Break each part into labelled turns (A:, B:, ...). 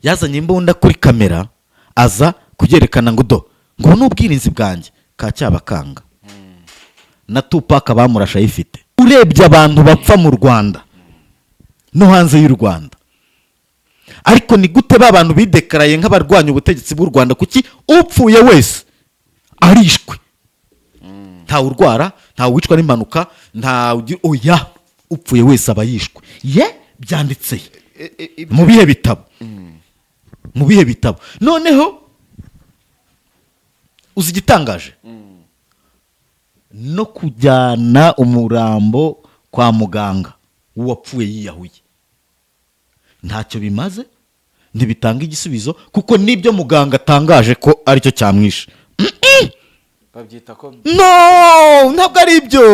A: Yazanye imbunda kuri kamera, aza kubyerekana ngo do, ngo ni ubwirinzi bwanjye ka cyabakanga. Na Tupac bamurashe ayifite. Urebye abantu bapfa mu Rwanda no hanze y'u Rwanda, ariko ni gute ba bantu bidekaraye nk'abarwanya ubutegetsi bw'u Rwanda? Kuki upfuye wese arishwe? Ntawe urwara, ntawe wicwa n'impanuka, ntawe oya, upfuye wese aba yishwe. Ye byanditse mu bihe bitabo? Mu bihe bitabo? Noneho uzi igitangaje? No kujyana umurambo kwa muganga w'uwapfuye yiyahuye ntacyo bimaze, ntibitanga igisubizo, kuko n'ibyo muganga atangaje ko aricyo cyamwishe,
B: babyita ko
A: no, ntabwo ari ibyo,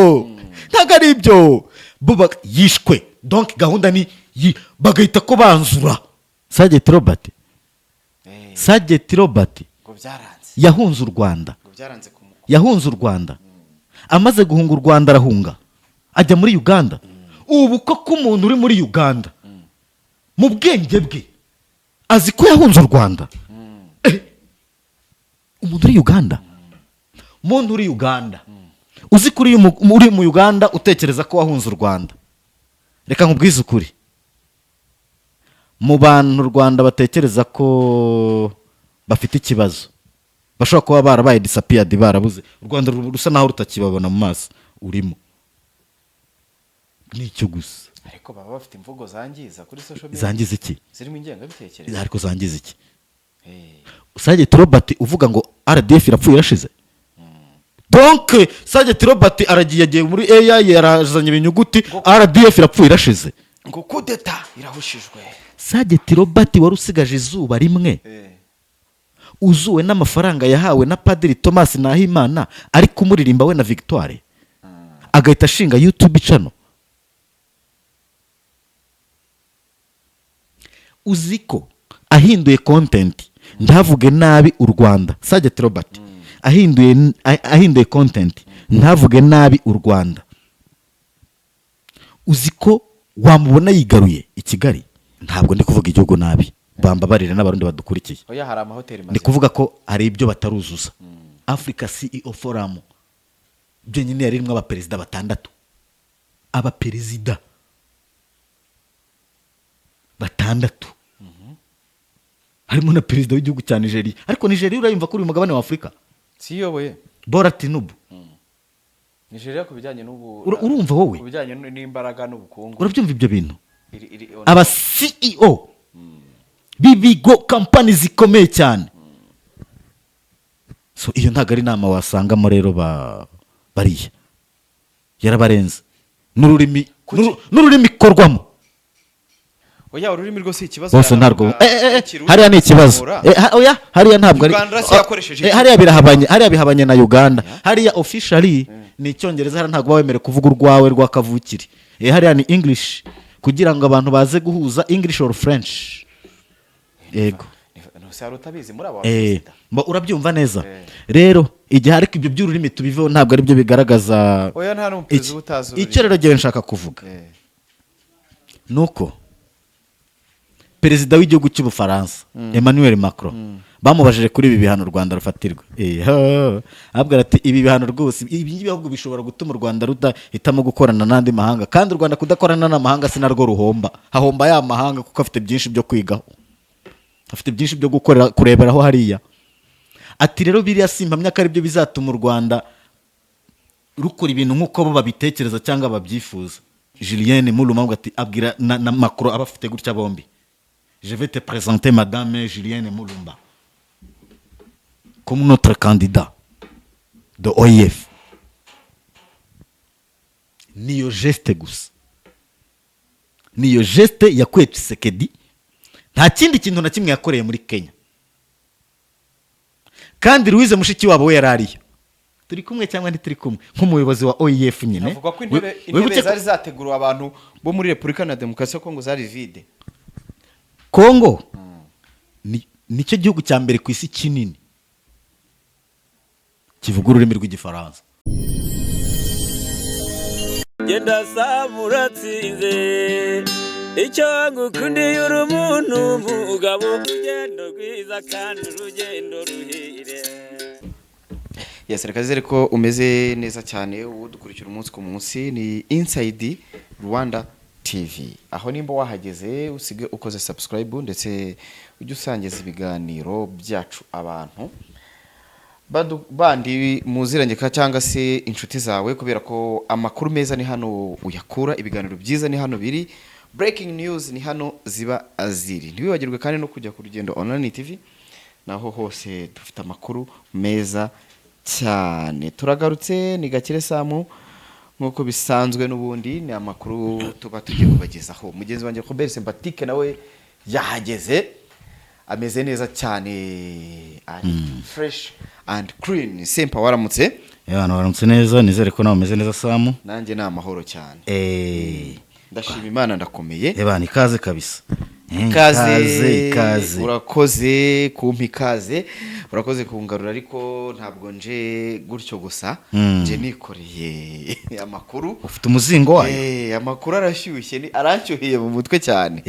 A: ntabwo ari ibyo. Bo yishwe, donc gahunda ni bagahita ko banzura Sgt Robert. Sgt Robert
B: ngo byaranze.
A: Yahunze u Rwanda.
B: Ngo byaranze ku
A: Yahunze u Rwanda. Amaze guhunga u Rwanda, arahunga ajya muri Uganda. Ubu koko umuntu uri muri Uganda mu bwenge bwe azi ko yahunze u Rwanda? Umuntu uri Uganda, umuntu uri Uganda, uzi ko uri mu Uganda utekereza ko wahunze u Rwanda? Reka nkubwize ukuri, mu bantu u Rwanda batekereza ko bafite ikibazo, bashobora kuba barabaye disappeared, barabuze, u Rwanda rusa naho rutakibabona mu maso, urimo. Nicyo gusa.
B: Ariko baba bafite imvugo zangiza kuri social media.
A: Zangiza iki?
B: Zirimo ingengabitekerezo.
A: Ariko zangiza iki? Sgt Robert uvuga ngo RDF irapfuye irashize. Donc Sgt Robert aragiye, agiye muri AI, yarazanye ibinyuguti, RDF irapfuye irashize.
B: Ngo kudeta irahushijwe.
A: Sgt Robert wari usigaje izuba rimwe, uzuwe n'amafaranga yahawe na Padiri Thomas Nahimana ari kumuririmba we na Victoire, agahita ashinga YouTube channel. Uzi ko ahinduye content ntavuge nabi u Rwanda, Sgt Robert ahinduye content ntavuge nabi u Rwanda, uzi ko wamubona yigaruye i Kigali? Ntabwo ndi kuvuga igihugu nabi, bambabarire n'Abarundi badukurikiye.
B: Oya, hari amahoteli
A: Ndi
B: mazima.
A: kuvuga ko hari ibyo bataruzuza. Africa CEO Forum byonyine yari irimo abaperezida batandatu, abaperezida batandatu, harimo na perezida w'igihugu cya Nigeria. Ariko Nigeria urayumva ko uri mugabane wa Afurika?
B: Siyoboye.
A: Bola Tinubu.
B: Nigeria ku bijyanye n'ubu
A: Urumva wowe?
B: Ku bijyanye n'imbaraga n'ubukungu.
A: Urabyumva ibyo bintu?
B: Iri
A: Aba CEO b'ibigo, kampani zikomeye cyane. So iyo ntabwo ari inama wasangamo rero ba bariya yarabarenze n'ururimi, n'ururimi ikorwamo.
B: Oya, ururimi rwo si ikibazo.
A: Bose ntabwo
B: Yaravuga Ikirundi
A: hariya ni ikibazo.
B: kuzamura.
A: Oya, hariya ntabwo ari
B: Uganda se yakoresheje iki?
A: Hariya birahabanye, hariya bihabanye na Uganda. Hariya officially ni Icyongereza, hariya ntabwo baba wemerewe kuvuga urwawe rwa kavukire. Hariya ni English kugira ngo abantu baze guhuza, English or French, yego.
B: Ntuse hari utabizi muri abo perezida?
A: Urabyumva neza?
B: Eh.
A: Rero igihe, ariko ibyo by'ururimi tubiveho, ntabwo aribyo bigaragaza.
B: Oya, nta n'umuperezida uba utazi ururimi.
A: Icyo rero ngewe nshaka kuvuga ni uko perezida w'igihugu cy'Ubufaransa Emmanuel Macron bamubajije kuri ibi bihano u Rwanda rufatirwa. Abwira ati ibi bihano rwose, ibi ngibi ahubwo bishobora gutuma u Rwanda rudahitamo gukorana n'andi mahanga, kandi u Rwanda kudakorana n'amahanga si narwo ruhomba, hahomba ya mahanga, kuko afite byinshi byo kwigaho, afite byinshi byo gukorera, kureberaho hariya. Ati rero biriya simpamya ko aribyo bizatuma u Rwanda rukora ibintu nk'uko bo babitekereza cyangwa babyifuza. Julienne Mulumba avuga ati, abwira na Macron, aba afite gutya bombi: "Je vais te présenter madame Julienne Mulumba comme notre candidat de OIF." Niyo geste gusa, niyo geste yakuye Tshisekedi, nta kindi kintu na kimwe yakoreye muri Kenya. Kandi Louise Mushikiwabo we yari ariyo. Turi kumwe cyangwa ntituri kumwe? Nk'umuyobozi wa OIF nyine.
B: Avuga ko intebe intebe
A: Wibuke ko
B: zari zateguriwe abantu bo muri Repubulika na Demokarasi ya Kongo zari vide.
A: Kongo nicyo gihugu cya mbere ku isi kinini kivuga ururimi rw'Igifaransa.
C: Genda saba uratsinze. Icyo ngukundiye, uri umuntu mugabo, urugendo rwiza kandi urugendo ruhire.
B: Yes, reka nizere ko umeze neza cyane, uwo dukurikira umunsi ku munsi. Ni Inside Rwanda TV, aho nimba wahageze usige ukoze subscribe, ndetse ujye usangiza ibiganiro byacu abantu bandi muziranye cyangwa se inshuti zawe, kubera ko amakuru meza ni hano uyakura, ibiganiro byiza ni hano biri, breaking news ni hano ziba ziri. Ntiwibagirwe kandi no kujya ku Rugendo Online TV, naho hose dufite amakuru meza cyane. Turagarutse, ni Gakire Samu nk'uko bisanzwe, n'ubundi ni amakuru tuba tugiye kubagezaho. Mugenzi wanjye Robert Sympatique nawe yahageze, ameze neza cyane, ari fresh and clean. Sempa, waramutse?
A: Abantu baramutse neza, nizere ko nawe umeze neza, Samu.
B: Nanjye ni amahoro cyane, ndashima Imana, ndakomeye.
A: Ebana, ikaze kabisa.
B: Ikaze.
A: Ikaze, ikaze.
B: Urakoze kumpa ikaze, urakoze kungarura, ariko ntabwo nje gutyo gusa. Nje nikoreye amakuru.
A: Ufite umuzingo wayo.
B: Amakuru arashyushye, aranshyuhiye mu mutwe cyane.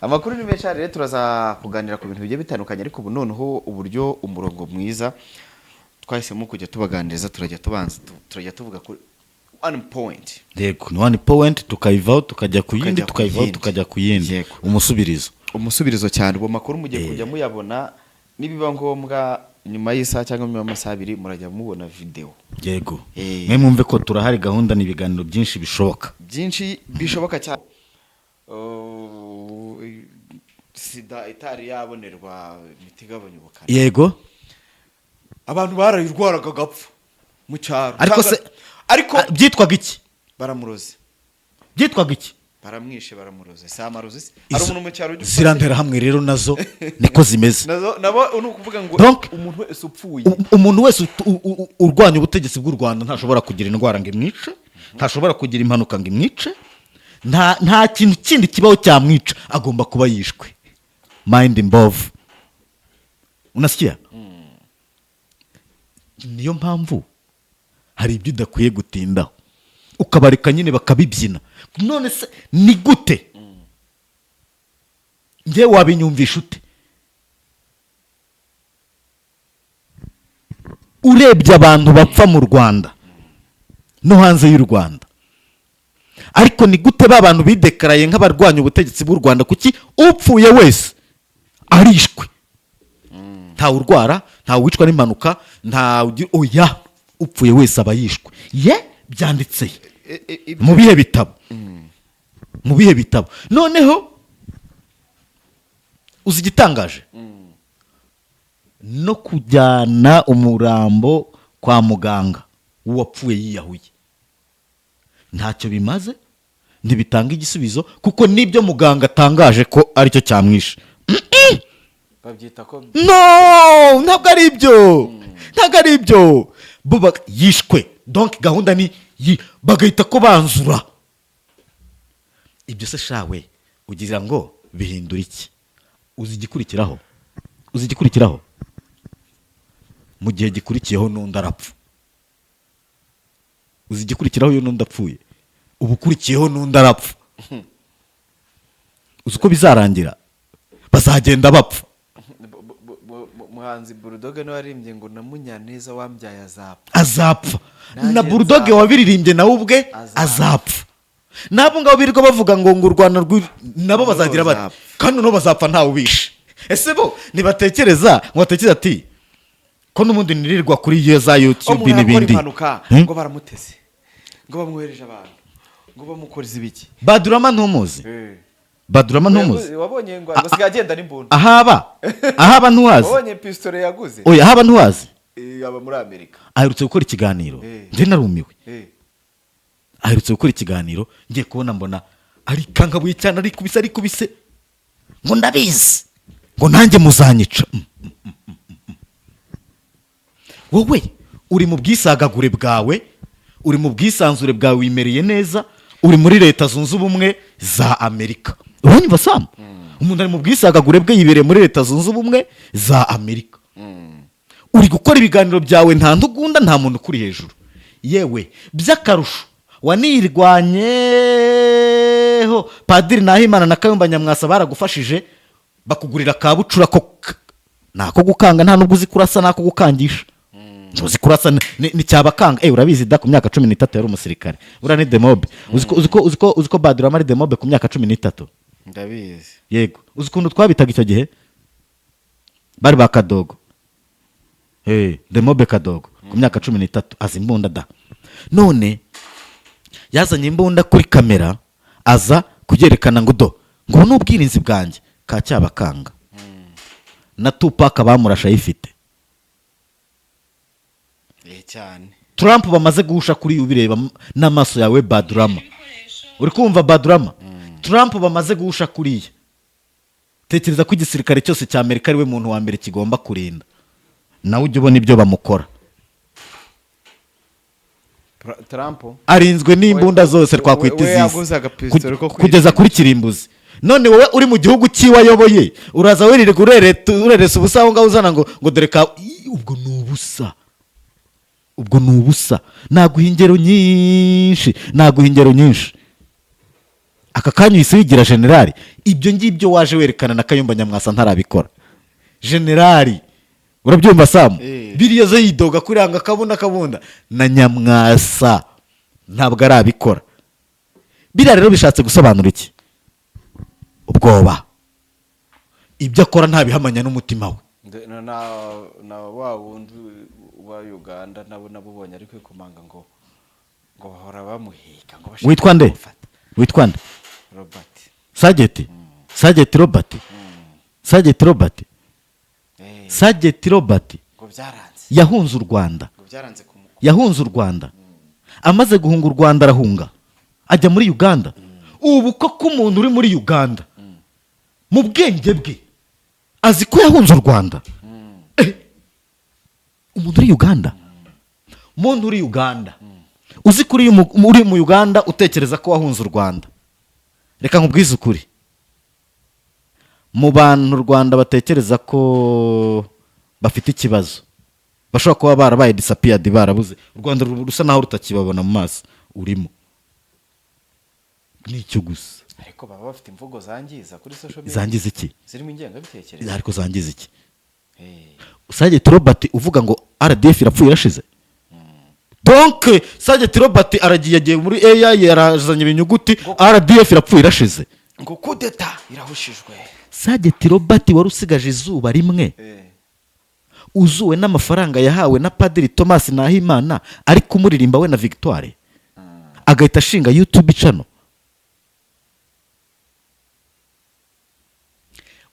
B: Amakuru ni menshi rero, turaza kuganira ku bintu bigiye bitandukanye, ariko ubu noneho uburyo umurongo mwiza twahisemo kujya tubaganiriza, turajya tubanza turajya tuvuga kuri one point.
A: Yego, ni one point, tukayivaho tukajya ku yindi,
B: Tukajya ku
A: tukayivaho
B: yindi.
A: tukajya ku yindi. Umusubirizo.
B: Umusubirizo cyane. Ubu makuru mugiye kujya muyabona, nibiba ngombwa nyuma y'isaha cyangwa nyuma y'amasaha 2 murajya mubona video.
A: Mwe mwumve ko turahari, gahunda ni ibiganiro byinshi bishoboka.
B: Byinshi bishoboka cyane. Sida itari yabonerwa imiti igabanya ubukana, abantu barayirwaraga agapfa mu cyaro.
A: Ariko se
B: Ariko
A: Ah, byitwaga iki?
B: Baramuroze.
A: Byitwaga iki?
B: Baramwishe, baramuroze, si amarozi se? Hari umuntu mu cyaro ujya
A: Ziriya nterahamwe rero nazo niko zimeze.
B: Nazo nabo ni ukuvuga ngo
A: Donc,
B: umuntu wese upfuye,
A: umuntu wese urwanya ubutegetsi bw'u Rwanda ntashobora kugira indwara ngo imwice, ntashobora kugira impanuka ngo imwice, nta kintu kindi kibaho cyamwica, agomba kuba yishwe. Mind mbovu, unasikia? Niyo mpamvu hari ibyo udakwiye gutindaho, ukabareka nyine bakabibyina. None se ni gute njyewe wabinyumvisha ute? Urebye abantu bapfa mu Rwanda no hanze y'u Rwanda, ariko ni gute ba bantu bidekaraye nk'abarwanya ubutegetsi bw'u Rwanda, kuki upfuye wese arishwe? Ntawe urwara, ntawe wicwa n'impanuka, ntawe oya, upfuye wese aba yishwe. Ye, byanditse he? Mu bihe bitabo? Mu bihe bitabo? Noneho uzi igitangaje? No kujyana umurambo kwa muganga w'uwapfuye yiyahuye ntacyo bimaze, ntibitanga igisubizo, kuko n'ibyo muganga atangaje ko aricyo cyamwishe,
B: babyita ko
A: no, ntabwo ari ibyo, ntabwo ari ibyo. Bo yishwe, donc gahunda ni bagahita ko banzura ibyo. Se shawe, ugira ngo bihindura iki? Uzi igikurikiraho? Uzi igikurikiraho? Mu gihe gikurikiyeho n'undi arapfa. Uzi igikurikiraho iyo n'undi apfuye? Uba ukurikiyeho n'undi arapfa. Uzi uko bizarangira? Bazagenda bapfa.
B: Muhanzi Bull Dogg niwe waririmbye ngo na Munyaneza wambyaye azapfa.
A: Azapfa.
B: Nanjye
A: Na Bull Dogg
B: nzapfa.
A: wabiririmbye nawe ubwe
B: Azapfa.
A: azapfa. N'abo ngabo birirwa bavuga ngo u Rwanda nabo
B: Nabo
A: bazagira bati
B: bazapfa.
A: kandi noneho bazapfa ntawe ubishe. Ese bo ntibatekereza ngo batekereze ati ko n'ubundi nirirwa kuri iyo za YouTube
B: Umuntu arakora
A: n'ibindi?
B: impanuka, ngo baramuteze, ngo bamwohereje abantu, ngo bamukoreze ibiki.
A: Badurama ntumuzi? Badurama ntumuzi?
B: Wabonye ngo asigaye agenda n'imbunda.
A: Ahaba ntuhazi?
B: Wabonye pisitore yaguze?
A: Oya, ahaba ntuhazi?
B: Aba muri Amerika.
A: Aherutse gukora ikiganiro, njye narumiwe. Aherutse gukora ikiganiro, ngiye kubona mbona arikangabuye cyane, arikubise, arikubise ngo ndabizi, ngo nanjye muzanyica. Wowe uri mu bwisagagure bwawe, uri mu bwisanzure bwawe, wimereye neza, uri muri Leta Zunze Ubumwe za Amerika. Uranyumva, Samu? Umuntu ari mu bwisagagure bwe, yibereye muri Leta Zunze Ubumwe za Amerika, uri gukora ibiganiro byawe, nta ntugunda, nta muntu ukuri hejuru. Yewe, by'akarusho wanirwanyeho. Weho Padiri Nahimana na Kayumba Nyamwasa baragufashije, bakugurira ka bucura ko nako gukanga. Nta nubwo uzi kurasa, nako gukangisha ntuzi kurasa, ni cyabakanga. Urabizi da, ku myaka 13 yari umusirikare. Uriya ni demobe. Uzi ko Badrama ari demobe ku myaka 13?
B: Ndabizi.
A: Yego, uzi ukuntu twabitaga icyo gihe? Bari ba Kadogo. Demobe Kadogo ku myaka 13 azi imbunda da. None yazanye imbunda kuri kamera, aza kubyerekana ngo do, ngo ubu ni ubwirinzi bwanjye ka cyabakanga. Na Tupac bamurashe ayifite.
B: Cyane.
A: Trump bamaze guhusha kuri ubireba n'amaso yawe. Badrama, uri kumva? Badrama, Trump bamaze guhusha kuriya. Tekereza ko igisirikare cyose cya Amerika ari we muntu wa mbere kigomba kurinda, nawe ujya ubona ibyo bamukora.
B: Trump
A: Arinzwe n'imbunda zose twakwita
B: we
A: izisi.
B: Yaguze agapistol ko
A: Kugeza kuri kirimbuzi. None wowe uri mu gihugu cy'iwe ayoboye, uraza wirirwa ureresa ubusa aho ngaho, uzana ngo dore ka. Ii, ubwo ni ubusa, ubwo ni ubusa. Naguha ingero nyinshi, naguha ingero nyinshi. Aka kanya uhise wigira generali. Ibyo ngibyo waje werekana na Kayumba Nyamwasa ntarabikora. Generali, urabyumva, Samu?
B: Eh.
A: Biriya zo yidoga kuranga akabunda kabunda na Nyamwasa ntabwo arabikora. Biriya rero bishatse gusobanura iki? Ubwoba. Ibyo akora ntabihamanya n'umutima we.
B: Na wa wundi wa Uganda nabo nabubonye ari kwikomanga ngo bahora bamuhiga, ngo bashaka
A: Witwa nde?
B: kumufata.
A: Witwa nde?
B: Robert.
A: Sageti, Sageti Robert, Sageti Robert. Sageti Robert.
B: Ngo byaranze.
A: Yahunze u Rwanda.
B: Ngo byaranze kumukura.
A: Yahunze u Rwanda. Amaze guhunga u Rwanda, arahunga ajya muri Uganda. Ubu koko umuntu uri muri Uganda mu bwenge bwe azi ko yahunze u Rwanda? Umuntu uri Uganda, muntu uri Uganda, uzi ko uri mu Uganda utekereza ko wahunze u Rwanda, reka nkubwize ukuri: mu bantu u Rwanda batekereza ko bafite ikibazo, bashobora kuba barabaye disappeared, barabuze, u Rwanda rusa naho rutakibabona mu maso, urimo. Nicyo gusa.
B: Ariko baba bafite imvugo zangiza kuri social media.
A: Zangiza iki?
B: Zirimo ingengabitekerezo.
A: Ariko zangiza iki? Sageti Robert uvuga ngo RDF irapfuye, irashize. Donc Sageti Robert aragiye, agiye muri AI, yarazanye ibinyuguti, RDF irapfuye, irashize.
B: Ngo kudeta irahushijwe.
A: Sageti Robert wari usigaje izuba rimwe, uzuwe n'amafaranga yahawe na Padiri Thomas Nahimana ari kumuririmba we na Victoire, agahita ashinga YouTube channel.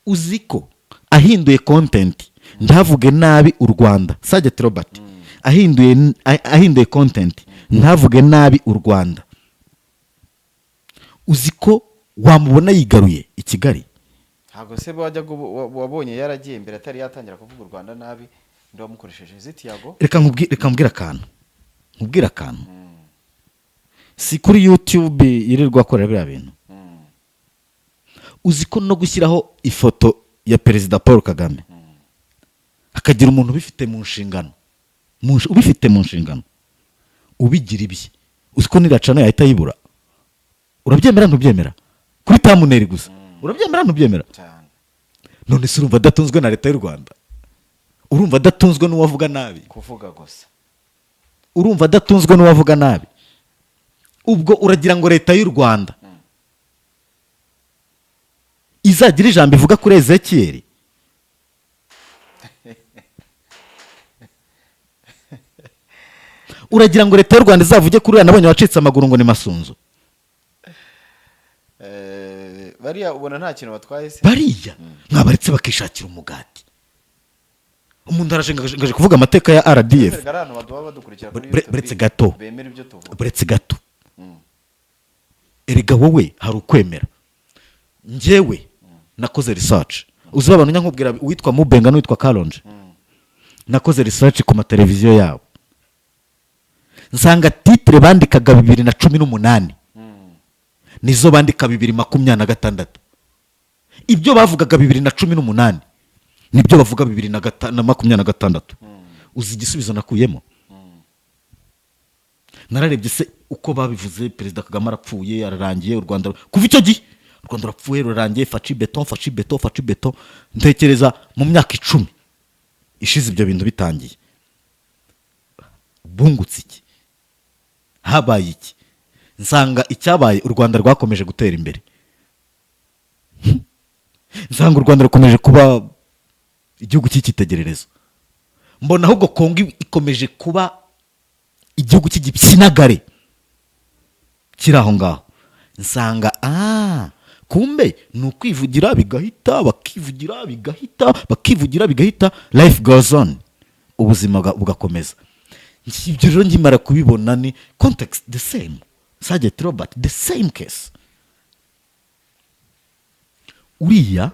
A: Uzi ko ahinduye content ntavuge nabi u Rwanda, Sageti Robert ahinduye content ntavuge nabi u Rwanda, uzi ko wamubona yigaruye i Kigali?
B: Ntabwo se wajyaga wabonye yaragiye mbere atari yatangira kuvuga u Rwanda nabi, ndi wamukoresheje zitiyago?
A: Reka nkubwire akantu, nkubwire akantu. Si kuri YouTube yirirwa akorera biriya bintu? Uzi ko no gushyiraho ifoto ya Perezida Paul Kagame, hakagira umuntu ubifite mu nshingano, ubifite mu nshingano, ubigira ibye, uzi ko niracana yahita ayibura? Urabyemera, ntubyemera? Kuri thumbnail gusa, urabyemera, ntubyemera?
B: Cyane.
A: None se urumva adatunzwe na leta y'u Rwanda? Urumva adatunzwe n'uwavuga nabi?
B: Kuvuga gusa.
A: Urumva adatunzwe n'uwavuga nabi? Ubwo uragira ngo leta y'u Rwanda izagira ijambo ivuga kuri Ezekiyeli? Uragira ngo leta y'u Rwanda izavuge kuri uriya nabonye wacitse amaguru ngo ni Masunzu?
B: Bariya ubona nta kintu batwaye se?
A: Bariya mwabaretse bakishakira umugati. Umuntu araje ngo aje kuvuga amateka ya RDF.
B: Erega ari ahantu baduha badukurikira kuri YouTube,
A: Buretse gato.
B: bemera ibyo tuvuga.
A: Buretse gato. Erega wowe hari ukwemera, njyewe nakoze research. Uzi abantu nkubwira uwitwa Mubenga n'uwitwa Karonje, nakoze research ku mateleviziyo yabo, nsanga titre bandikaga 2018 nizo bandika 2026. Ibyo bavugaga 2018 nibyo bavuga 2026. Uzi igisubizo nakuyemo? Nararebye se Uko babivuze, Perezida Kagame arapfuye, ararangiye, u Rwanda kuva icyo gihe, u Rwanda rurapfuye, rurarangiye, Fatshi béton, Fatshi béton, Fatshi béton. Ntekereza mu myaka 10 ishize ibyo bintu bitangiye, bungutse iki? Habaye iki? Nsanga icyabaye, u Rwanda rwakomeje gutera imbere. Nsanga u Rwanda rukomeje kuba igihugu cy'icyitegererezo. Mbona ahubwo Kongo ikomeje kuba igihugu cy'igipyinagare kiri aho ngaho. Nsanga kumbe ni ukwivugira bigahita, bakivugira bigahita, bakivugira bigahita, life goes on, ubuzima bugakomeza. Ibyo rero nkimara kubibona ni context the same, Sergeant Robert, the same case. Uriya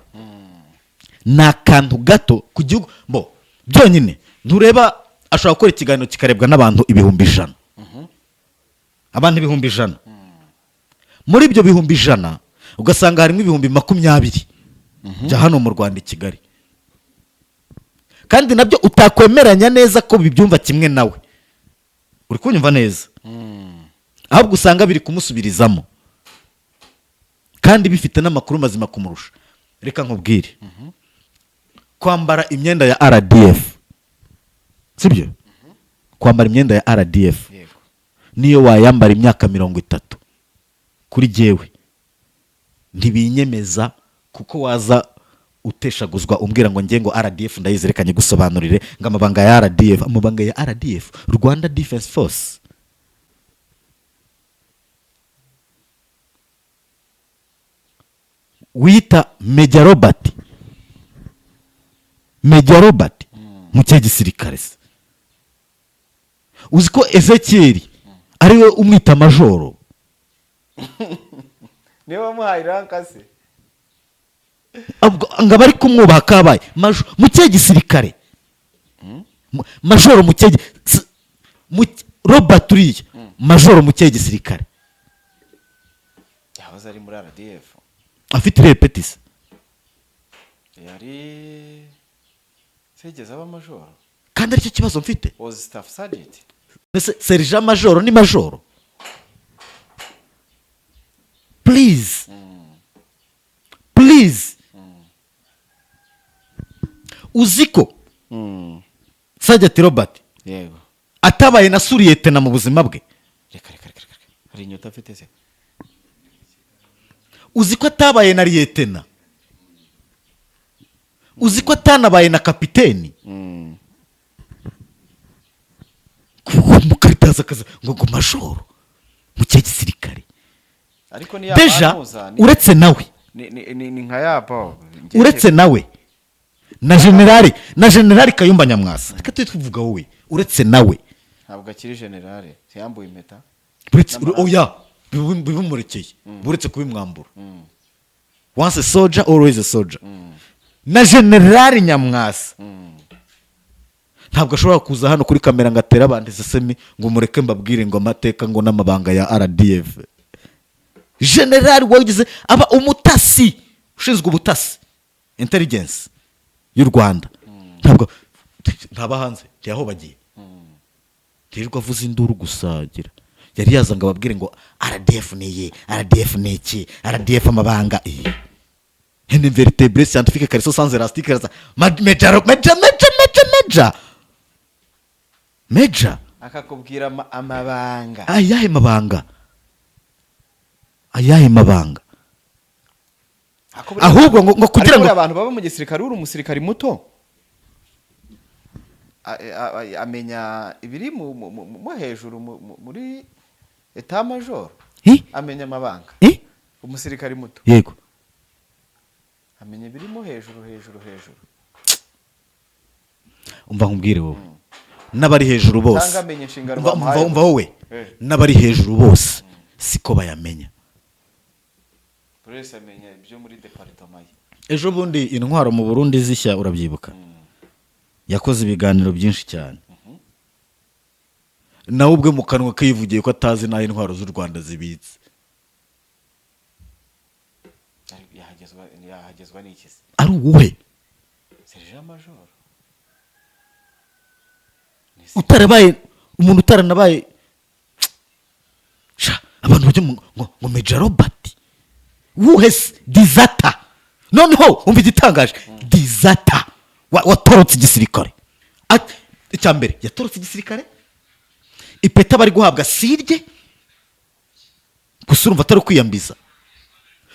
A: ni akantu gato ku gihugu bo byonyine. Ntureba, ashobora gukora ikiganiro kikarebwa n'abantu 100,000, abantu 100,000. Muri ibyo 100,000 ugasanga harimo 20,000 bya hano mu Rwanda i Kigali, kandi nabyo utakwemeranya neza ko bibyumva kimwe nawe. Uri kunyumva neza? Ahubwo usanga biri kumusubirizamo kandi bifite n'amakuru mazima kumurusha. Reka nkubwire, kwambara imyenda ya RDF, sibyo? Kwambara imyenda ya RDF, niyo wayambara imyaka 30, kuri jyewe ntibinyemeza, kuko waza uteshaguzwa umbwira ngo nge ngo RDF ndayizi, reka nyigusobanurire ngo amabanga ya RDF, amabanga ya RDF, Rwanda Defense Force. Wita Major Robert, Major Robert mu kihe gisirikare se? Uzi ko Ezekiel ariwe umwita majoro?
B: Niwe wamuhaye rank se?
A: Ngo abari kumwubaha kabaye mu kihe gisirikare? Majoro mu kihe Robert uriya majoro mu kihe gisirikare?
B: Yahoze ari muri RDF.
A: Afite irihe peti se?
B: Yari sigeze aba majoro.
A: Kandi aricyo kibazo mfite.
B: Was staff sergeant.
A: Ese serija majoro ni majoro? Please, please. Uzi ko Sergeant Robert atabaye na sous-lieutenant mu buzima bwe?
B: Reka, reka, reka, reka, hari inyota afite se?
A: Uzi ko atabaye na lieutenant? Uzi ko atanabaye na kapiteni? Mukaritaza akaza ngo majoro mu kihe gisirikare?
B: Ariko ni ya
A: Déjà
B: bantuza,
A: uretse nawe,
B: ni nka ya bo
A: uretse nawe na generali Kayumba Nyamwasa, reka tujye tuvuga wowe, uretse nawe.
B: Ntabwo akiri generale, yambuye impeta.
A: Uretse
B: N'amaraso.
A: Oya, bibumurekeye, buretse kubimwambura. Once a soldier, always a soldier. Na generali Nyamwasa ntabwo ashobora kuza hano kuri kamera ngo atere abantu isesemi ngo mureke mbabwire ngo amateka ngo n'amabanga ya RDF. Generali wagize aba umutasi ushinzwe ubutasi, intelligence y'u Rwanda, ntabwo ntaba hanze, ntiyahobagiye, ntirirwa avuza induru gusa. Agira yari yaza ngo ababwire ngo RDF ni iyi, RDF ni iki, RDF amabanga iyi un invertébré scientifique caleçon sans élastique. Major, major, major, major, major, major.
B: Akakubwira amabanga.
A: Ayahe mabanga? Ayahe mabanga?
B: Ako
A: Ahubwo ngo kugira
B: ariko
A: ngo
B: buriya abantu baba mu gisirikare, uri umusirikari muto amenya ibiri mu hejuru muri état major.
A: Eh?
B: Amenya amabanga.
A: Eh?
B: Umusirikari muto amenya ibirimo hejuru, hejuru, hejuru.
A: Umva nkubwire wowe, n'abari hejuru bose
B: Cyangwa amenya inshingano
A: Umva,
B: bamuhaye.
A: umva, umva wowe.
B: Eh.
A: N'abari hejuru bose siko bayamenya.
B: Buri wese amenya ibyo muri département ye.
A: Ejo bundi intwaro mu Burundi zishya, urabyibuka, yakoze ibiganiro byinshi cyane. Nawe ubwe mu kanwa ke yivugiye ko atazi n'aho intwaro z'u Rwanda zibitse.
B: Yahagezwa n'iki se?
A: Ari uwuhe?
B: Sergent major.
A: Utarabaye umuntu, utaranabaye. byo ngo Major Robert wuhese deserter. Noneho umva igitangaje, deserter watorotse igisirikare. Icya mbere, yatorotse igisirikare, ipeta bari guhabwa sirye gusa, urumva atari ukwiyambiza.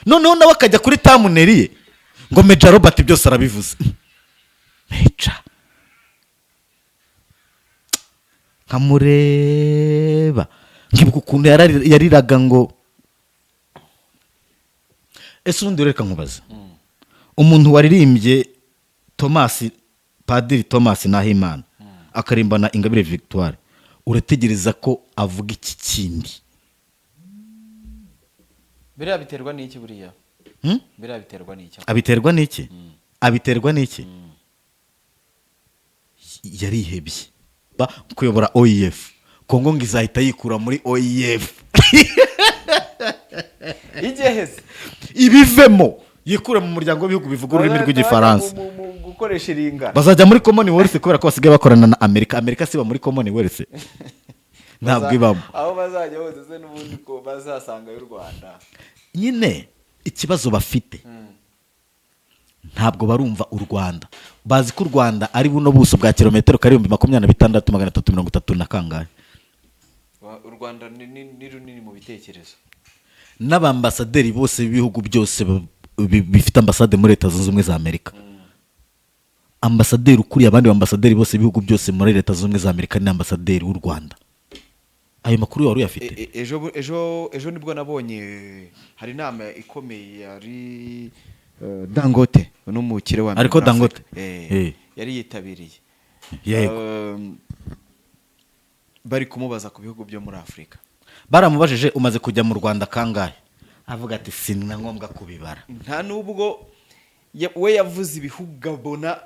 A: Noneho nawe akajya kuri thumbnail ye ngo Major Robert byose arabivuze. Major nkamureba nkibuka ukuntu yariraga ngo ese ubundi reka nkubaza, umuntu waririmbye Thomas, Padiri Thomas Nahimana, akarimbana Ingabire Victoire, urategereza ko avuga iki kindi?
B: Biriya biterwa n'iki buriya?
A: Hmm?
B: Biriya biterwa n'iki?
A: Abiterwa n'iki? Abiterwa n'iki? Yarihebye. Kuyobora OIF, Kongo ngo izahita yikura muri OIF.
B: Igeheze.
A: Ibivemo, yikure mu muryango w'ibihugu bivuga ururimi rw'Igifaransa.
B: Mu gukoresha iringa.
A: Bazajya muri Commonwealth kubera ko basigaye bakorana na Amerika. Amerika siba muri Commonwealth? Ntabwo ibamo.
B: Aho bazajya hose se n'ubundi ko bazasangayo u Rwanda?
A: Nyine ikibazo bafite, ntabwo barumva u Rwanda. Bazi ko u Rwanda ari buno buso bwa kilometero kare 26,330 na kangahe.
B: U Rwanda ni runini mu bitekerezo.
A: N'abambasaderi bose b'ibihugu byose bifite ambasade muri Leta Zunze Ubumwe za Amerika, ambasaderi ukuriye abandi bambasaderi bose b'ibihugu byose muri Leta Zunze Ubumwe za Amerika ni ambasaderi w'u Rwanda. Ayo makuru wari uyafite?
B: Ejo nibwo nabonye hari inama ikomeye yari Dangote n'umukire wa mbere
A: Ariko
B: muri
A: Dangote?
B: Afurika. Yari yitabiriye. Bari kumubaza ku bihugu byo muri Afurika.
A: Baramubajije: "Umaze kujya mu Rwanda kangahe?" Avuga ati: "Si na ngombwa kubibara."
B: Nta nubwo we yavuze ibihugu abona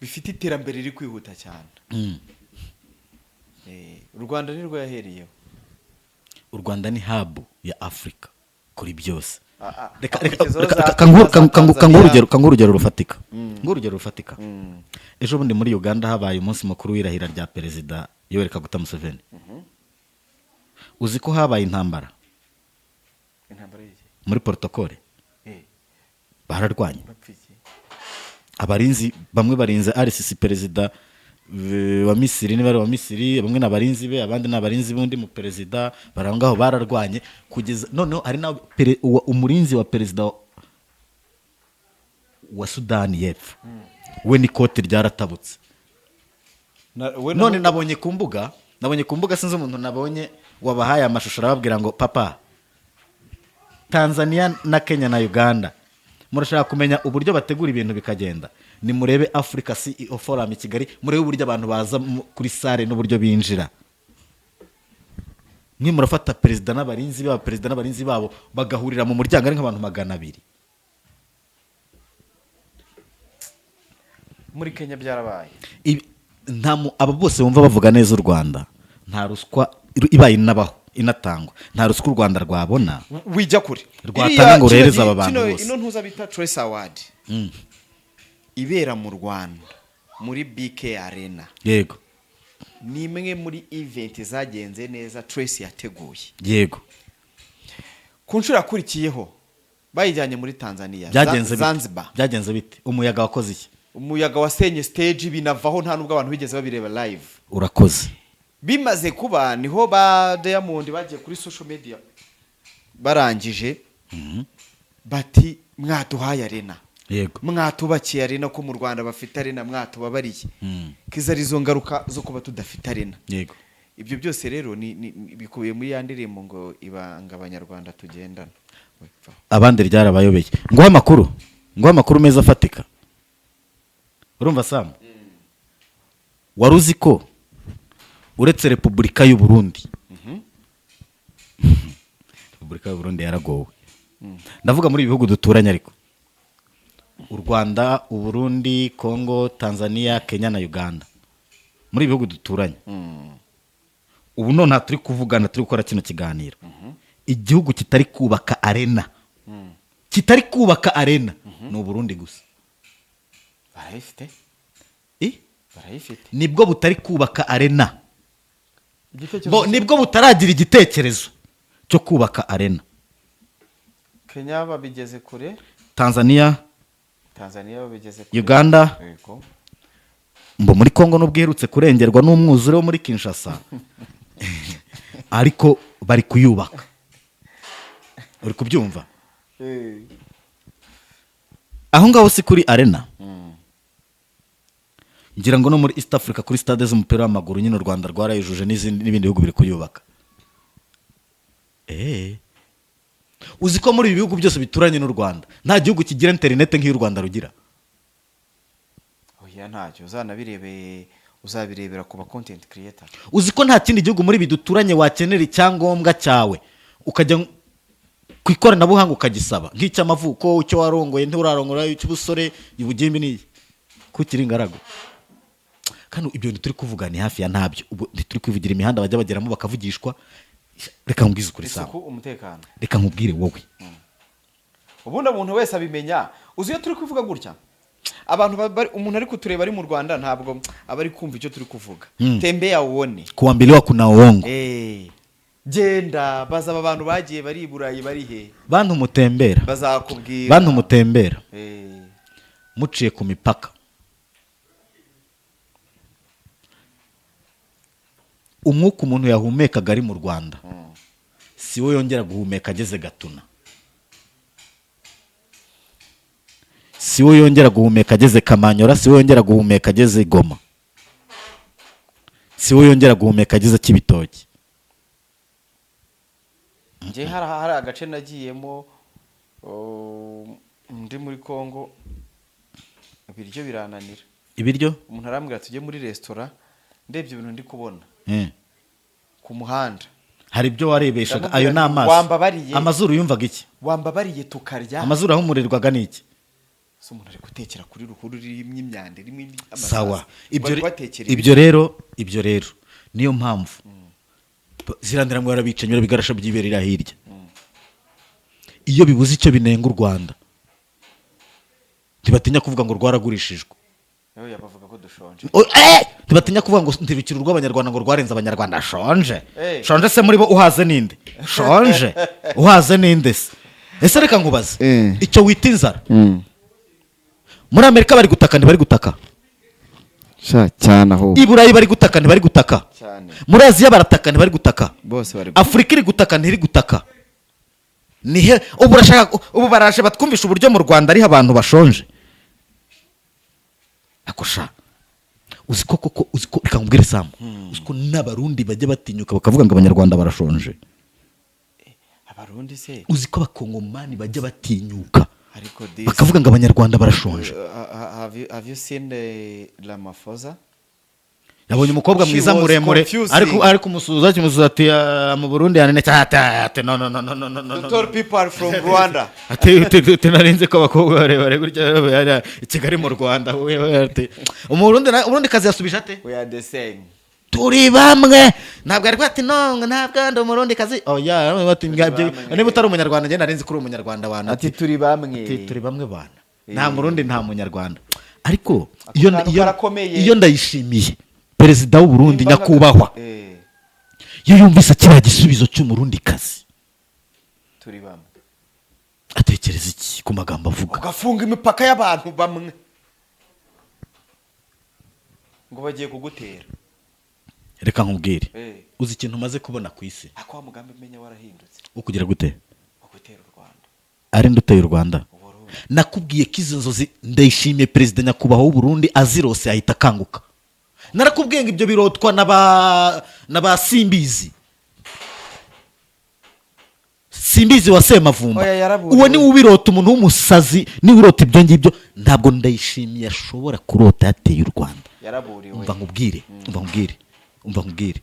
B: bifite iterambere riri kwihuta cyane. U Rwanda nirwo yahereyeho.
A: U Rwanda ni hub ya Afurika kuri byose. Reka
B: Akurikizaho
A: reka
B: za
A: kanguhe
B: Kenya, za
A: kanguhe
B: Tanzania.
A: urugero, kanguhe urugero rufatika, nguhe urugero rufatika. Ejo bundi muri Uganda habaye umunsi mukuru w'irahira rya Perezida Yoweri Kaguta Museveni. Uzi ko habaye intambara?
B: Intambara y'iki?
A: Muri protocole. Bararwanye.
B: Bapfa iki?
A: Abarinzi bamwe barinze RCC, perezida wa Misiri, niba ari wa Misiri, bamwe ni abarinzi be, abandi ni abarinzi b'undi mu perezida. Bari aho ngaho bararwanye kugeza noneho hari na umurinzi wa perezida wa Sudani y'Epfo, we n'ikoti ryaratabutse.
B: We
A: None nabonye ku mbuga, sinzi umuntu nabonye wabahaye amashusho, arababwira ngo: "Papa, Tanzania na Kenya na Uganda, murashaka kumenya uburyo bategura ibintu bikagenda? Nimurebe Africa CEO Forum i Kigali, murebe uburyo abantu baza kuri salle n'uburyo binjira. Mwe murafata perezida n'abarinzi babo, perezida n'abarinzi babo bagahurira mu muryango ari nk'abantu 200."
B: Muri Kenya byarabaye.
A: Nta aba bose bumva bavuga neza u Rwanda, nta ruswa ibaye inabaho inatangwa, nta ruswa u Rwanda rwabona
B: Wijya kure.
A: rwatanga
B: Iriya
A: ngo
B: kino
A: ruhereze aba bantu bose.
B: Ino ntuza bita Trace Award ibera mu Rwanda muri BK Arena ni imwe muri event zagenze neza Trace yateguye. Ku nshuro yakurikiyeho bayijyanye muri Tanzania,
A: Byagenze bite?
B: Zanzibar.
A: Byagenze bite? Umuyaga wakoze iki?
B: Umuyaga wasenye stage, binavaho, nta nubwo abantu bigeze babireba live.
A: Urakoze.
B: Bimaze kuba niho ba Diamond bagiye kuri social media, barangije bati: "Mwaduhaye arena, mwatubakiye arena, ko mu Rwanda bafite arena, mwatubabariye, ko izo arizo ngaruka zo kuba tudafite arena." Ibyo byose rero ni bikubiye muri ya ndirimbo ngo "Ibanga Abanyarwanda tugendana". We, pfa.
A: Abandi ryarabayobeye. Nguhe amakuru meza afatika. Urumva Sam, wari uzi ko uretse Repubulika y'u Burundi, Repubulika y'u Burundi yaragowe, ndavuga muri ibi bihugu duturanye, ariko u Rwanda, Uburundi, Congo, Tanzania, Kenya na Uganda, muri ibi bihugu duturanye, ubu nonaha turi kuvugana, turi gukora kino kiganiro, igihugu kitari kubaka arena, kitari kubaka arena ni Uburundi gusa.
B: Barayifite.
A: Eh?
B: Barayifite.
A: Nibwo butari kubaka arena.
B: Igitekerezo
A: Bo nibwo butaragira igitekerezo cyo Cyo kubaka arena.
B: Kenya babigeze kure.
A: Tanzania.
B: Tanzania babigeze kure.
A: Uganda.
B: Yego.
A: Mbo muri Congo nubwo iherutse kurengerwa n'umwuzure wo muri Kinshasa, ariko bari kuyubaka, uri kubyumva? Aho ngaho si kuri arena? Ngira ngo no muri East Africa kuri stade z'umupira w'amaguru nyine u Rwanda rwarayujuje, n'izindi, n'ibindi bihugu biri kuyubaka. Uzi ko muri ibi bihugu byose bituranye n'u Rwanda nta gihugu kigira interinete nk'iyo u Rwanda rugira?
B: Oya, ntacyo, uzanabirebe, uzabirebera ku ba content creator.
A: Uzi ko nta kindi gihugu muri ibi duturanye wakenera icyangombwa cyawe ukajya ku ikoranabuhanga ukagisaba, nk'icy'amavuko, icyo warongoye, nturarongora, icy'ubusore, ubugimbi n'iyi kukiri ingaragu? Kandi ibyo bintu turi kuvuga ni hafi ya ntabyo. Ubu ntituri kwivugira imihanda bajya bageramo bakavugishwa. Reka nkubwize ukuri, Sam.
B: Isuku, umutekano.
A: Reka nkubwire wowe.
B: Ubundi umuntu wese abimenya. Uzi iyo turi kuvuga gutya, abantu umuntu ari kutureba ari mu Rwanda ntabwo aba ari kumva icyo turi kuvuga. Tembea uone.
A: Kuambiliwa kuna uongo.
B: Genda baza aba bantu bagiye bari i Burayi, bari he?
A: Bantu mutembera,
B: bazakubwira.
A: Bantu mutembera, muciye ku mipaka, umwuka umuntu yahumekaga ari mu Rwanda si wo yongera guhumeka ageze Gatuna, si wo yongera guhumeka ageze Kamanyora, si wo yongera guhumeka ageze Goma, si wo yongera guhumeka ageze Kibitoki.
B: Njye hari agace nagiyemo, oh, ndi muri Congo, ibiryo birananira.
A: Ibiryo?
B: Umuntu arambwira tujye muri resitora, ndebye ibintu ndi kubona ku muhanda.
A: Hari ibyo warebeshaga
B: Ndamubwira
A: ayo ni
B: nti,
A: amaso.
B: "Wambabariye."
A: Amazuru yumvaga iki?
B: Wambabariye tukarya.
A: Amazuru ahumurirwaga ni iki?
B: Se umuntu ari gutekera kuri ruhurura irimo imyanda, irimo amasazi.
A: Sawa, ibyo
B: Bari kubatekera.
A: Ibyo rero niyo mpamvu zirandira ngo barabica nyura bigarasha byiberera hirya iyo bibuze icyo binenga u Rwanda, ntibatinya kuvuga ngo rwaragurishijwe.
B: Oya, bavuga ko dushonje.
A: Oh, ntibatinya kuvuga ngo ntirukiri urw'Abanyarwanda, ngo rwarenze Abanyarwanda shonje. Shonje se muri bo uhaze ninde? Shonje uhaze ninde se? Ese reka nkubaze, icyo wita inzara, muri Amerika bari gutaka, ntibari gutaka?
B: Sha, cyane aho.
A: I Burayi bari gutaka, ntibari gutaka?
B: Cyane.
A: Muri Aziya barataka, ntibari gutaka?
B: Bose bari.
A: Afurika iri gutaka, ntiri gutaka? Nihe ubu urashaka, ubu baraje batwumvisha uburyo mu Rwanda ariho abantu bashonje? Ako sha, uzi ko koko, uzi ko, reka nkubwire Samu, uzi ko n'Abarundi bajya batinyuka bakavuga ngo Abanyarwanda barashonje?
B: Abarundi se?
A: Uzi ko Abakongomani bajya batinyuka
B: Ariko this
A: bakavuga ngo Abanyarwanda barashonje?
B: Have you seen the Ramaphosa?
A: Yabonye umukobwa
B: She
A: mwiza
B: was
A: muremure,
B: confusing.
A: ariko kumusuhuza, kimusuhuza ati: "Ah, mu Burundi yanene cyane." Ati: "No, no, no, no, no, no, no,
B: The
A: no."
B: tall people are from Rwanda.
A: Ati narinzi ko abakobwa barebare gutya bari i Kigali mu Rwanda we, we, ati Umurundi Umurundi kazi yasubije ate?
B: We are the same.
A: Turi bamwe. Ntabwo ari ati: "No, ngo ntabwo ndi Umurundi kazi." Oya, ati
B: Bamwe.
A: Niba utari Umunyarwanda, njye narinzi ko uri Umunyarwanda wana.
B: Ati turi bamwe.
A: Ati turi bamwe bana, nta Murundi, nta Munyarwanda. Ariko iyo
B: Kantu
A: iyo
B: karakomeye.
A: iyo Ndayishimiye, perezida w'u Burundi, nyakubahwa, iyo yumvise kiriya gisubizo cy'Umurundi kazi,
B: Turi bamwe.
A: atekereza iki ku magambo avuga?
B: Ugafunga imipaka y'abantu bamwe ngo bagiye kugutera.
A: Reka nkubwire. Uzi ikintu umaze kubona ku isi?
B: Ako wa mugambi umenya warahindutse.
A: Wo kugira gute?
B: Wo gutera u Rwanda.
A: Ari nde uteye u Rwanda?
B: Uburundi.
A: Nakubwiye ko izo nzozi Ndayishimiye, perezida nyakubahwa w'u Burundi, azirose ahita akanguka. Narakubwiye ngo ibyo birotwa na ba Simbizi, Simbizi wa Semavumba.
B: Oya, yaraburiwe.
A: Uwo niwe ubirota, umuntu w'umusazi niwe urota ibyo ngibyo. Ntabwo Ndayishimiye ashobora kurota yateye u Rwanda.
B: Yaraburiwe.
A: Umva nkubwire, umva nkubwire, umva nkubwire,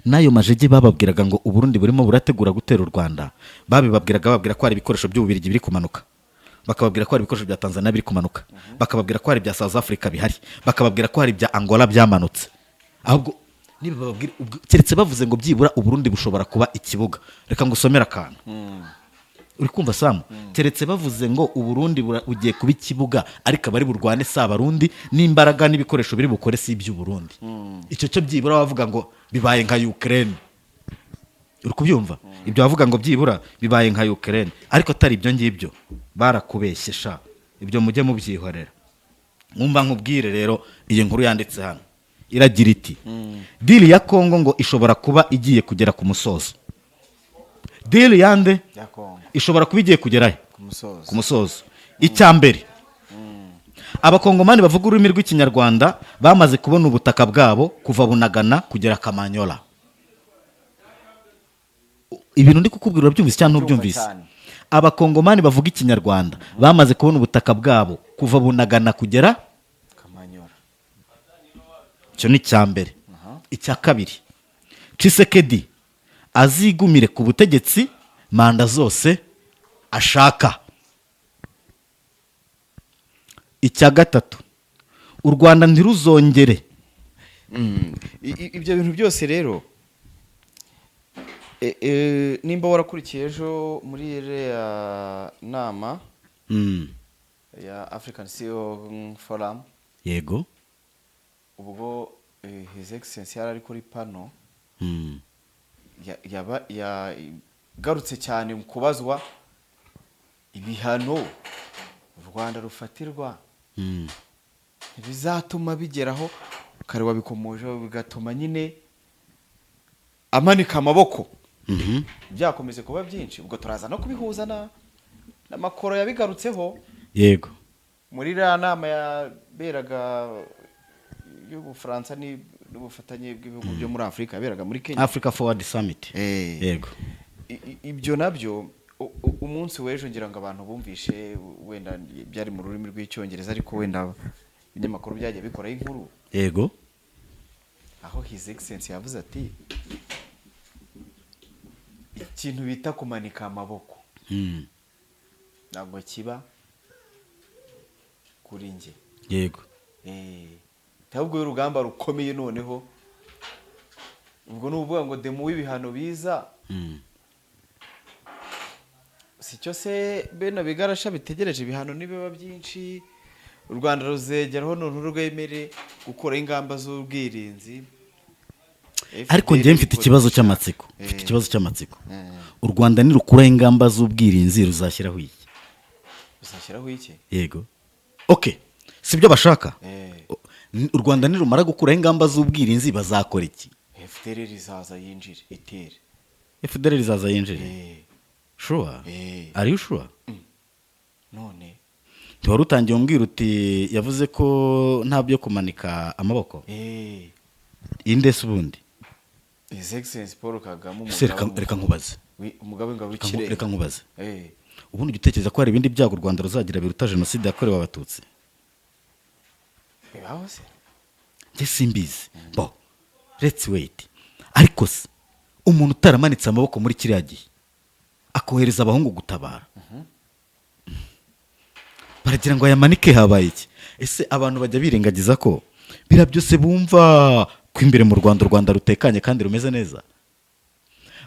A: n'ayo majege bababwiraga ngo Uburundi burimo burategura gutera u Rwanda, babibabwiraga bababwira ko hari ibikoresho by'Ububirigi biri kumanuka, bakababwira ko hari ibikoresho bya Tanzania biri kumanuka, bakababwira ko hari ibya South Africa bihari, bakababwira ko hari ibya Angola byamanutse. Ahubwo niba bababwira keretse bavuze ngo byibura Uburundi bushobora kuba ikibuga. Reka ngusomere akantu. Uri kumva, Samu? Keretse bavuze ngo Uburundi bugiye kuba ikibuga, ariko abari burwane si Abarundi, n'imbaraga n'ibikoresho biri bukore si iby'Uburundi. Icyo cyo byibura bavuga ngo bibaye nka Ukraine. Uri kubyumva? Ibyo bavuga ngo byibura bibaye nka Ukraine, ariko atari ibyo ngibyo, barakubeshye sha, ibyo mujye mubyihorera. Mwumva nkubwire rero, iyi nkuru yanditse hano iragira iti: "Deal ya Kongo ngo ishobora kuba igiye kugera ku musozo." Deal yande?
B: Ya Kongo.
A: Ishobora kuba igiye kugerahe?
B: Ku musozo.
A: Ku musozo. Icya mbere, Abakongomani bavuga ururimi rw'Ikinyarwanda bamaze kubona ubutaka bwabo kuva Bunagana kugera Kamanyola. Ibintu ndi kukubwira urabyumvise cyangwa ntubyumvise?
B: Cyane.
A: Abakongomani bavuga Ikinyarwanda bamaze kubona ubutaka bwabo kuva Bunagana kugera
B: Kamanyora.
A: Icyo ni icya mbere. Icya kabiri, Tshisekedi azigumire ku butegetsi manda zose ashaka. Icya gatatu, u Rwanda ntiruzongere
B: Ibyo bintu byose rero, nimba warakurikiye ejo muri iriya nama ya African CEO Forum, ubwo His Excellence yari ari kuri pano, yaba yagarutse cyane mu kubazwa ibihano u Rwanda rufatirwa ntibizatuma bigeraho kare wabikomojeho, bigatuma nyine amanika amaboko, byakomeze kuba byinshi. Ubwo turaza no kubihuza na Macron yabigarutseho muri iriya nama yaberaga y'Ubufaransa n'ubufatanye bw'ibihugu byo muri Afurika, yaberaga muri Kenya.
A: Africa Forward Summit.
B: Ibyo nabyo umunsi w'ejo ngira ngo abantu bumvishe, wenda byari mu rurimi rw'Icyongereza, ariko wenda ibinyamakuru byagiye bikoraho inkuru, aho His Excellence yavuze ati ikintu bita kumanika amaboko ntabwo kiba kuri njye. Ahubwo y'urugamba rukomeye noneho, ubwo ni ukuvuga ngo demu w'ibihano biza, si cyo se bene bigarasha bitegereje? Ibihano nibiba byinshi, u Rwanda ruzegeraho noneho rwemere gukuraho ingamba z'ubwirinzi.
A: Ariko
B: FPR
A: njyewe mfite ikibazo
B: ikoresha-
A: cy'amatsiko, mfite ikibazo cy'amatsiko. U Rwanda nirukuraho ingamba z'ubwirinzi ruzashyiraho iki?
B: Ruzashyiraho iki?
A: Yego, okay, si byo bashaka?
B: Eh.
A: U Rwanda nirumara gukuraho ingamba z'ubwirinzi bazakora iki?
B: FDLR izaza yinjire itere.
A: FDLR izaza yinjire?
B: Eh.
A: Sure?
B: Eh.
A: Are you sure?
B: None?
A: Ntiwari utangiye umbwira uti yavuze ko nta byo kumanika amaboko?
B: Eh.
A: Inde se ubundi?
B: His Excellence Paul Kagame.
A: Ese reka
B: umugaba
A: reka nkubaze.
B: Umugaba w'ingabo
A: Reka
B: w'ikirenga.
A: Reka nkubaze.
B: Eh.
A: Ubundi ujya utekereza ko hari ibindi byago u Rwanda ruzagira biruta jenoside yakorewe Abatutsi?
B: Bibaho se?
A: Njye simbizi bo, let's wait. Ariko se umuntu utaramanitse amaboko muri kiriya gihe, akohereza abahungu gutabara, baragira ngo ayamanike habaye iki? Ese abantu bajya birengagiza ko biriya byose bumva ko imbere mu Rwanda, u Rwanda rutekanye kandi rumeze neza?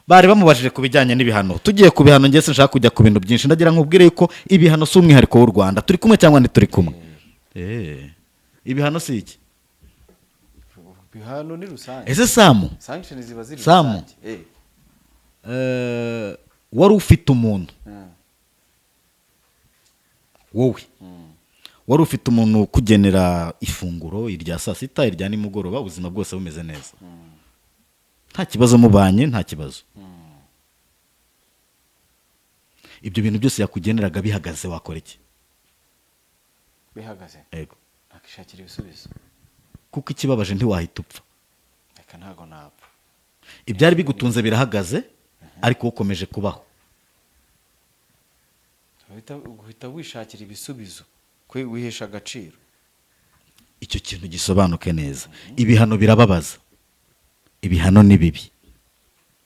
A: Bari bamubajije ku bijyanye n'ibihano. Tugiye ku bihano, njye sinshaka kujya ku bintu byinshi, ndagira ngo nkubwire yuko ibihano si umwihariko w'u Rwanda. Turi kumwe cyangwa ntituri kumwe? Ibihano si iki?
B: Bihano ni rusange.
A: Ese Samu,
B: Sanction ziba ziri
A: Samu.
B: rusange. Eh.
A: Wari ufite umuntu, wowe wari ufite umuntu ukugenera ifunguro, irya saa sita, irya nimugoroba, ubuzima bwose bumeze neza, nta kibazo mubanye, nta kibazo, ibyo bintu byose yakugeneraga bihagaze, wakora iki?
B: Bihagaze?
A: Yego.
B: Nakishakira ibisubizo.
A: Kuko ikibabaje ntiwahita upfa.
B: Reka, ntago napfa.
A: Ibyari bigutunze birahagaze, ariko wowe ukomeje kubaho.
B: Uhita wishakira ibisubizo kwe wihesha agaciro.
A: Icyo kintu gisobanuke neza: ibihano birababaza, ibihano ni bibi,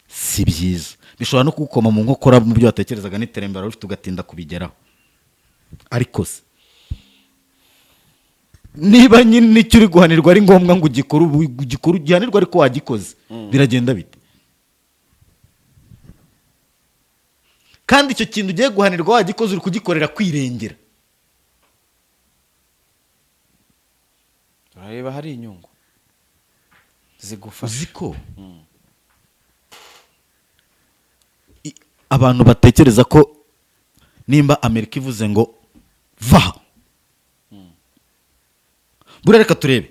A: si byiza, bishobora no kugukoma mu nkokora mu byo watekerezaga n'iterambere wari ufite, ugatinda kubigeraho. Ariko se niba nyine icyo uri guhanirwa ari ngombwa ngo ugikore, ubu ugikore, ugihanirwa ariko wagikoze, biragenda bite? Kandi icyo kintu ugiye guhanirwa wagikoze, uri kugikorera kwirengera.
B: Urareba hari inyungu zigufasha.
A: Uzi ko Abantu batekereza ko nimba Amerika ivuze ngo va, buriya reka turebe,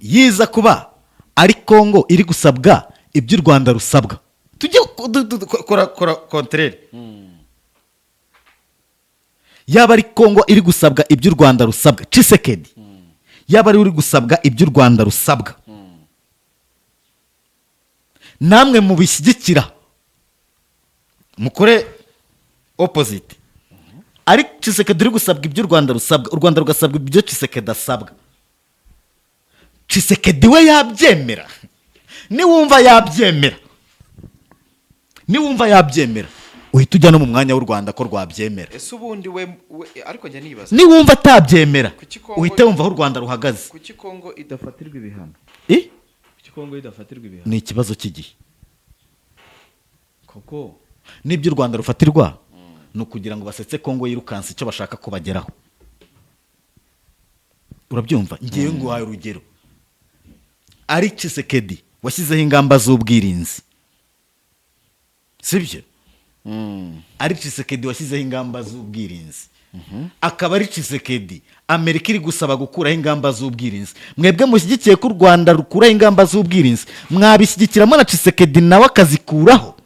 A: yiza kuba ari Kongo iri gusabwa ibyo u Rwanda rusabwa, tujye kora contraire. Yaba ari Kongo iri gusabwa ibyo u Rwanda rusabwa, Tshisekedi yaba ari uri gusabwa ibyo u Rwanda rusabwa, namwe mubishyigikira mukore opposite. Ari Tshisekedi uri gusabwa ibyo u Rwanda rusabwa, u Rwanda rugasabwa ibyo Tshisekedi asabwa, Tshisekedi we yabyemera? Niwumva yabyemera, niwumva yabyemera, uhita ujya no mu mwanya w'u Rwanda ko rwabyemera.
B: Ese ubundi we, ariko njya nibaza,
A: Niwumva atabyemera,
B: Kuki Kongo-
A: uhite wumva aho u Rwanda ruhagaze.
B: Kuki Kongo idafatirwa ibihano?
A: Eh?
B: Kuki Kongo idafatirwa ibihano?
A: Ni ikibazo cy'igihe.
B: Koko?
A: N'ibyo u Rwanda rufatirwa ni ukugira ngo basetse Kongo, yirukanse icyo bashaka ko bageraho. Urabyumva? Ngewe nguhaye urugero, ari Tshisekedi washyizeho ingamba z'ubwirinzi, sibyo? Ari Tshisekedi washyizeho ingamba z'ubwirinzi, akaba ari Tshisekedi Amerika iri gusaba gukuraho ingamba z'ubwirinzi, mwebwe mushyigikiye ko u Rwanda rukuraho ingamba z'ubwirinzi, mwabishyigikiramo na Tshisekedi nawe akazikuraho?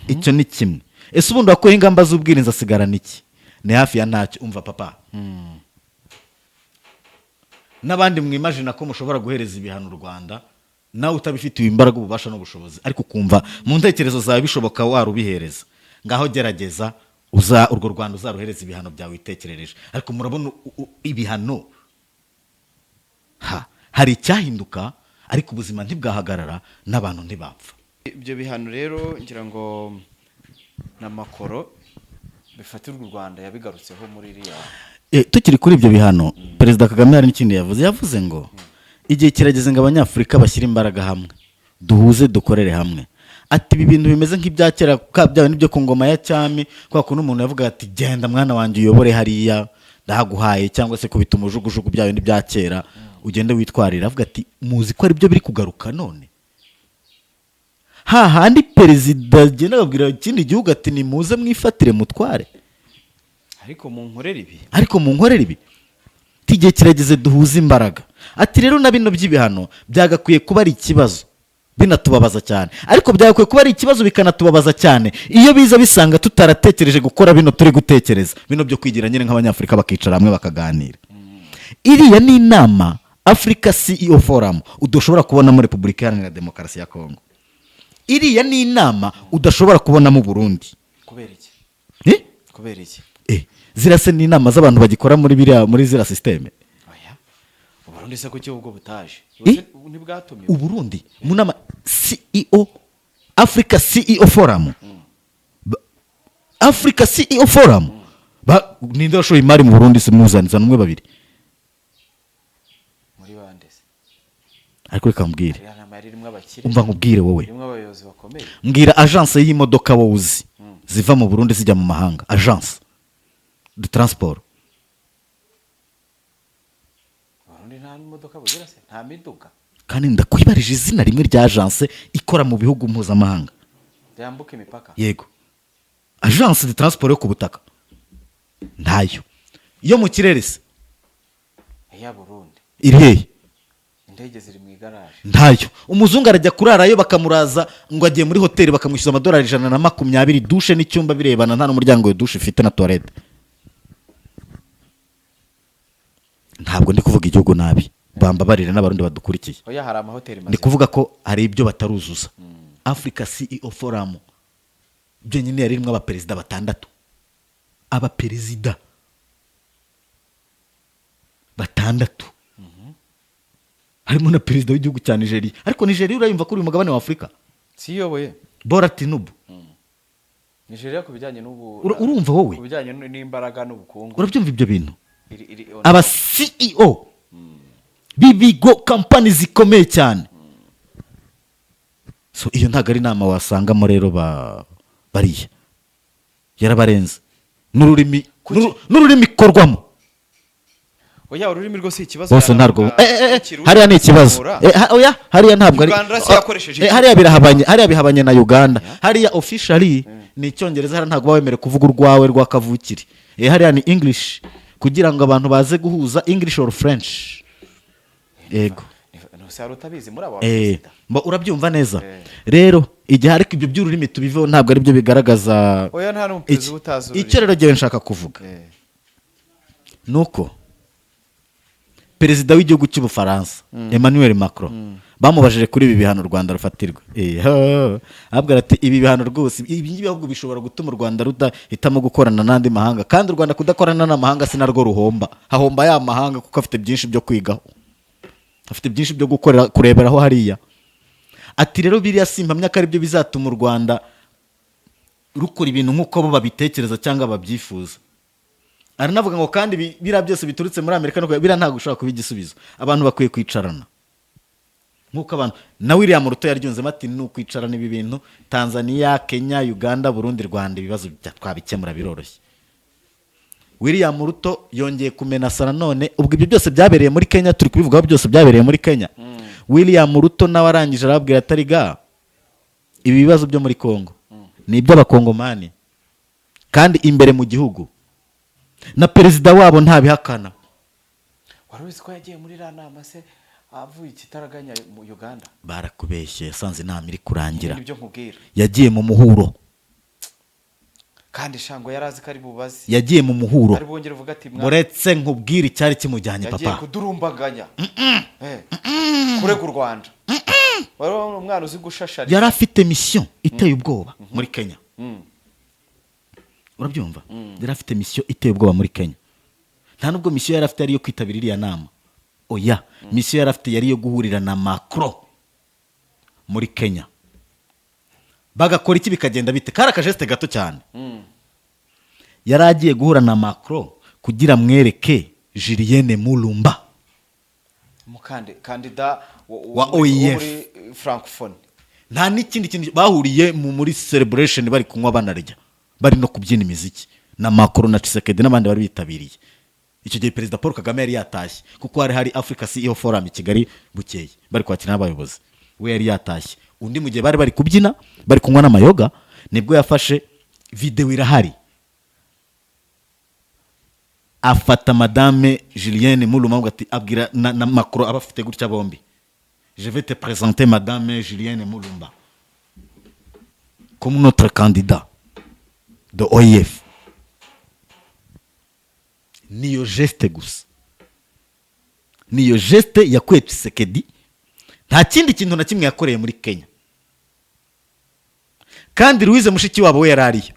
A: Icyo ni kimwe. Ese ubundi wakuyeho ingamba z'ubwirinzi asigarana iki? Ni hafi ya ntacyo. Umva papa, n'abandi mwimajina ko mushobora guhereza ibihano u Rwanda, nawe utabifitiye imbaraga, ububasha n'ubushobozi, ariko ukumva mu ntekerezo zawe bishoboka warubihereza, ngaho gerageza uza urwo Rwanda uzaruhereza ibihano byawe witekerereje. Ariko murabona ibihano ha hari icyahinduka, ariko ubuzima ntibwahagarara n'abantu ntibapfa.
B: Ibyo bihano rero, ngira ngo na Macron bifatirwa u Rwanda yabigarutseho muri iriya.
A: Tukiri kuri ibyo bihano, Perezida Kagame hari n'ikindi yavuze. Yavuze ngo igihe kirageze ngo Abanyafurika bashyire imbaraga hamwe, duhuze, dukorere hamwe. Ati ibi bintu bimeze nk'ibya kera byaba n'ibyo ku ngoma ya cyami, kwa kuntu umuntu yavuga ati: "Genda mwana wanjye, uyobore hariya ndahaguhaye," cyangwa se kubita umujugujugu, bya bindi bya kera, ugende witwarira. Avuga ati muzi ko ari byo biri kugaruka none, hahandi perezida agenda akabwira ikindi gihugu ati: "Nimuze mwifatire mutware."
B: Ariko mu nkorere ibi.
A: Ariko mu nkorere ibi. Ati igihe kirageze duhuze imbaraga. Ati rero na bino by'ibihano byagakwiye kuba ari ikibazo binatubabaza cyane, ariko byagakwiye kuba ari ikibazo bikanatubabaza cyane iyo biza bisanga tutaratekereje gukora bino turi gutekereza, bino byo kwigira nyine nk'Abanyafurika, bakicara hamwe bakaganira. Iriya ni inama Africa CEO Forum udashobora kubonamo Repubulika Iharanira Demokarasi ya Kongo. Iriya ni inama udashobora kubonamo Burundi.
B: Kubera iki?
A: Eh?
B: Kubera iki?
A: Ziriya se ni inama z'abantu bagikora muri biriya, muri ziriya système?
B: Oya, Uburundi se kuki ubwo butaje?
A: Eh?
B: Ntibwatumiwe?
A: Uburundi mu nama CEO, Africa CEO Forum. Africa CEO Forum. Ninde washoye imari mu Burundi se? Muzaniza umwe, babiri.
B: Muri bande se?
A: Ariko reka mbwire.
B: Iriya nama yari irimo abakire.
A: Umva nkubwire wowe.
B: Irimo abayobozi bakomeye.
A: Mbwira agence y'imodoka wowe uzi ziva mu Burundi zijya mu mahanga, agence de transport.
B: Uburundi nta modoka bugira se? Nta miduga?
A: Kandi ndakwibarije izina rimwe rya agence ikora mu bihugu mpuzamahanga.
B: Yambuka imipaka?
A: Yego, agence de transport yo ku butaka ntayo. Iyo mu kirere se?
B: Iya Burundi?
A: Iri hehe?
B: Indege ziri mu igaraje.
A: Ntayo. Umuzungu arajya kurarayo, bakamuraza ngo agiye muri hoteli, bakamwishyuza amadolari 120, douche n'icyumba birebana, nta n'umuryango iyo douche ifite na toilette. Ntabwo ndi kuvuga igihugu nabi, bambabarire n'Abarundi badukurikiye.
B: Oya, hari amahoteli
A: Ndi
B: mazima.
A: kuvuga ko hari ibyo bataruzuza. Africa CEO Forum byonyine yari irimo abaperezida batandatu, abaperezida batandatu, harimo na perezida w'igihugu cya Nigeria. Ariko Nigeria urayumva ko uri mugabane wa Afurika?
B: Siyoboye.
A: Bola Tinubu.
B: Nigeria ku bijyanye n'ubu
A: Urumva wowe?
B: Ku bijyanye n'imbaraga n'ubukungu.
A: Urabyumva ibyo bintu?
B: Iri
A: Aba CEO b'ibigo, kampani zikomeye cyane. So iyo ntabwo ari inama wasangamo rero ba bariya, yarabarenze n'ururimi, n'ururimi ikorwamo.
B: Oya, ururimi rwose ikibazo.
A: Bose ntabwo
B: Yaravuga Ikirundi,
A: hariya ni ikibazo.
B: kuzamura.
A: Oya, hariya ntabwo ari
B: Uganda se yakoresheje iki?
A: Hariya birahabanye, hariya bihabanye na Uganda. Hariya officially ni Icyongereza, hariya ntabwo uba wemerewe kuvuga urwawe rwa kavukire. Hariya ni English kugira ngo abantu baze guhuza, English or French, yego.
B: Ntuse hari utabizi muri abo baperezida?
A: Mba urabyumva neza rero igihe, ariko ibyo by'ururimi tubiveho, ntabwo ari byo bigaragaza
B: Oya, nta n'umuperezida
A: iki.
B: uba utazi ururimi.
A: Icyo rero ngewe nshaka kuvuga ni uko perezida w'igihugu cy'Ubufaransa Emmanuel Macron bamubajije kuri ibi bihano u Rwanda rufatirwa. Ababwira ati ibi bihano rwose, ibi ngibi ahubwo bishobora gutuma u Rwanda rudahitamo gukorana n'andi mahanga, kandi u Rwanda kudakorana n'amahanga si narwo ruhomba, hahomba ya mahanga kuko afite byinshi byo kwigaho, afite byinshi byo gukorera, kureberaho hariya. Ati rero biriya simpamya ko aribyo bizatuma u Rwanda rukora ibintu nk'uko bo babitekereza cyangwa babyifuza. Aranavuga ngo kandi biriya byose biturutse muri Amerika no biriya ntabwo ushobora kuba igisubizo, abantu bakwiye kwicarana nk'uko abantu na William Ruto yaryunzemo, ati ni ukwicarana ibi bintu, Tanzania, Kenya, Uganda, Burundi, Rwanda, ibibazo twabikemura biroroshye. William Ruto yongeye kumenasa nanone. Ubwo ibyo byose byabereye muri Kenya, turi kubivugaho, byose byabereye muri Kenya. William Ruto nawe arangije arababwira atari ga ibi bibazo byo muri Congo ni iby'Abakongomani kandi imbere mu gihugu, na perezida wabo ntabihakana.
B: Wari uzi ko yagiye muri iriya nama se avuye ikitaraganya mu Uganda?
A: Barakubeshye, yasanze inama iri kurangira.
B: Nibyo nkubwira.
A: Yagiye mu muhuro.
B: Kandi shango yari azi ko ari bubaze.
A: Yagiye mu muhuro.
B: Ari bwongere uvuga ati
A: Muretse nkubwire icyari kimujyanye.
B: Yagiye
A: Papa.
B: kudurumbaganya, kurega u Rwanda. Wari umwana uzi gushasharira.
A: Yari afite mission iteye ubwoba muri Kenya. Urabyumva? Yari afite mission iteye ubwoba muri Kenya. Nta nubwo mission yari afite yari iyo kwitabira iriya nama, oya. Mission yari afite yari iyo guhurira na Macron muri Kenya, bagakora iki, bikagenda bite. Kari akageste gato cyane. Yari agiye guhura na Macron kugira amwereke Julienne Mulumba.
B: Umukandi kandida
A: Wa OIF.
B: Muri Francophonie.
A: Nta n'ikindi kintu bahuriye muri celebration, bari kunywa, banarya, bari no kubyina imiziki na Macron na Tshisekedi n'abandi bari bitabiriye. Icyo gihe Perezida Paul Kagame yari yatashye kuko hari Africa CEO Forum i Kigali bukeye, bari kwakira n'abayobozi. We yari yatashye. Undi mu gihe bari kubyina, bari kunywa n'amayoga, nibwo yafashe videwo, irahari, afata Madame Julienne Mulumba avuga ati, abwira na Macron aba afite gutya bombi: "Je vais te présenter Madame Julienne Mulumba comme notre candidat de OIF." Niyo geste gusa, niyo geste yakuye Tshisekedi. Nta kindi kintu na kimwe yakoreye muri Kenya. Kandi Louise Mushikiwabo we yari ariyo.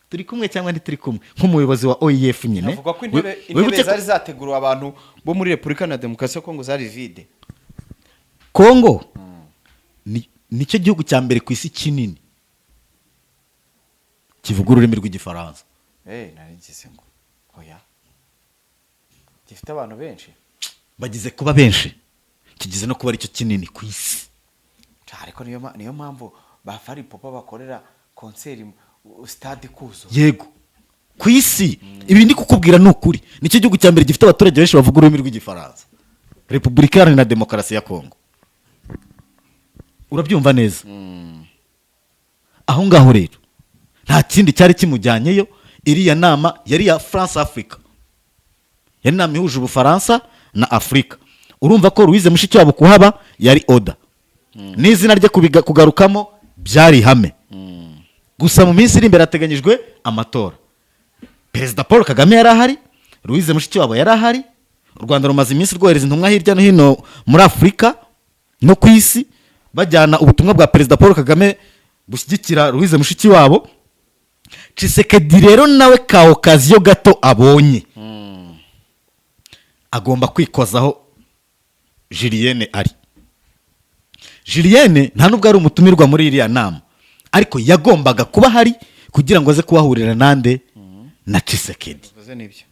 A: Turi kumwe cyangwa ntituri kumwe? Nk'umuyobozi wa OIF nyine.
B: Avuga ko intebe intebe
A: Wibuke ko
B: zari zateguriwe abantu bo muri Repubulika na Demokarasi ya Kongo zari vide.
A: Kongo nicyo gihugu cya mbere ku isi kinini kivuga ururimi rw'Igifaransa.
B: Nari ngize ngo oya, gifite abantu benshi.
A: Bagize kuba benshi, kigize no kuba aricyo kinini ku isi.
B: Ariko niyo mpamvu ba Fally Ipupa bakorera concert stade kuzuye.
A: Yego, ku isi, ibi ndi kukubwira ni ukuri, nicyo gihugu cya mbere gifite abaturage benshi bavuga ururimi rw'Igifaransa, Repubulika Iharanira Demokarasi ya Kongo. Urabyumva neza? Aho ngaho rero nta kindi cyari kimujyanyeyo. Iriya nama yari iya France Africa, yari inama ihuje Ubufaransa na Afurika. Urumva ko Louise Mushikiwabo kuhaba yari oda n'izina rye kugarukamo byari ihame. Gusa mu minsi iri imbere hateganyijwe amatora. Perezida Paul Kagame yari ahari, Louise Mushikiwabo yari ahari. U Rwanda rumaze iminsi rwohereza intumwa hirya no hino muri Afurika no ku isi, bajyana ubutumwa bwa Perezida Paul Kagame bushyigikira Louise Mushikiwabo. Tshisekedi rero nawe ka occasion gato abonye agomba kwikozaho Julienne ari. Julienne nta nubwo ari umutumirwa muri iriya nama, ariko yagombaga kuba ahari kugira ngo aze kuhahurira nande? Na Tshisekedi.
B: Bivuze nibyo,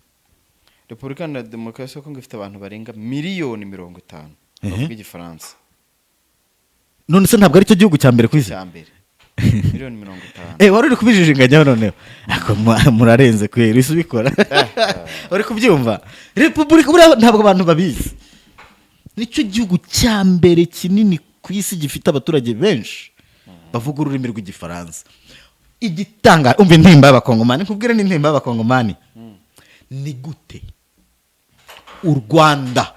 B: Repubulika na Demokarasi ya Kongo ifite abantu barenga miliyoni 50 bavuga Igifaransa.
A: None se ntabwo aricyo gihugu cya mbere ku isi?
B: Cya mbere. Miliyoni 50.
A: Wari uri kubijijinganyaho noneho. Ako murarenze kweri, isi ubikora uri kubyumva. Repubulika, buriya ntabwo abantu babizi, nicyo gihugu cya mbere kinini ku isi gifite abaturage benshi bavuga ururimi rw'Igifaransa. Igitanga, umva intimba y'Abakongomani, nkubwire n'intimba y'Abakongomani. Ni gute u Rwanda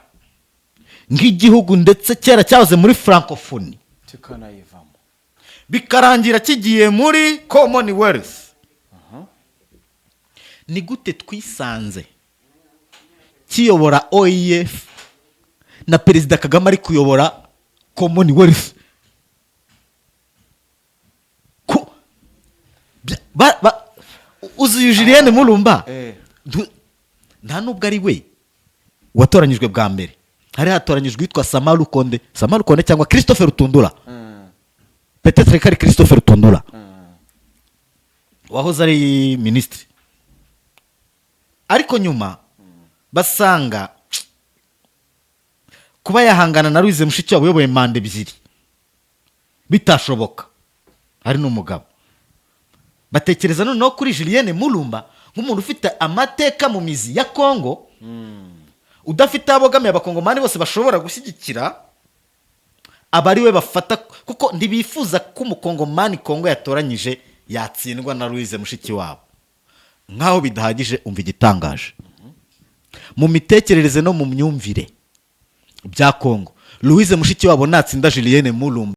A: nk'igihugu ndetse kera cyahoze muri Francophonie,
B: tukanayivamo,
A: bikarangira kigiye muri Commonwealth, ni gute twisanze kiyobora OIF na Perezida Kagame ari kuyobora Commonwealth? Uzi Julienne Murumba? Nta nubwo ari we watoranyijwe bwa mbere, hari hatoranyijwe uwitwa Sama Lukonde, Sama Lukonde cyangwa Christophe Rutundura, peut-être ko ari Christophe Rutundura wahoze ari minisitiri, ariko nyuma basanga kuba yahangana na Louise Mushikiwabo uyoboye manda ebyiri bitashoboka, hari n'umugabo. Batekereza noneho kuri Julienne Murumba nk'umuntu ufite amateka mu mizi ya Kongo, udafite abogamiye, Abakongomani bose bashobora gushyigikira, aba ari we bafata, kuko ntibifuza ko Umukongomani Kongo yatoranyije yatsindwa na Louise Mushikiwabo. Nk'aho bidahagije, umva igitangaje: mu mitekerereze no mu myumvire bya Kongo, Louise Mushikiwabo natsinda Julienne Murumba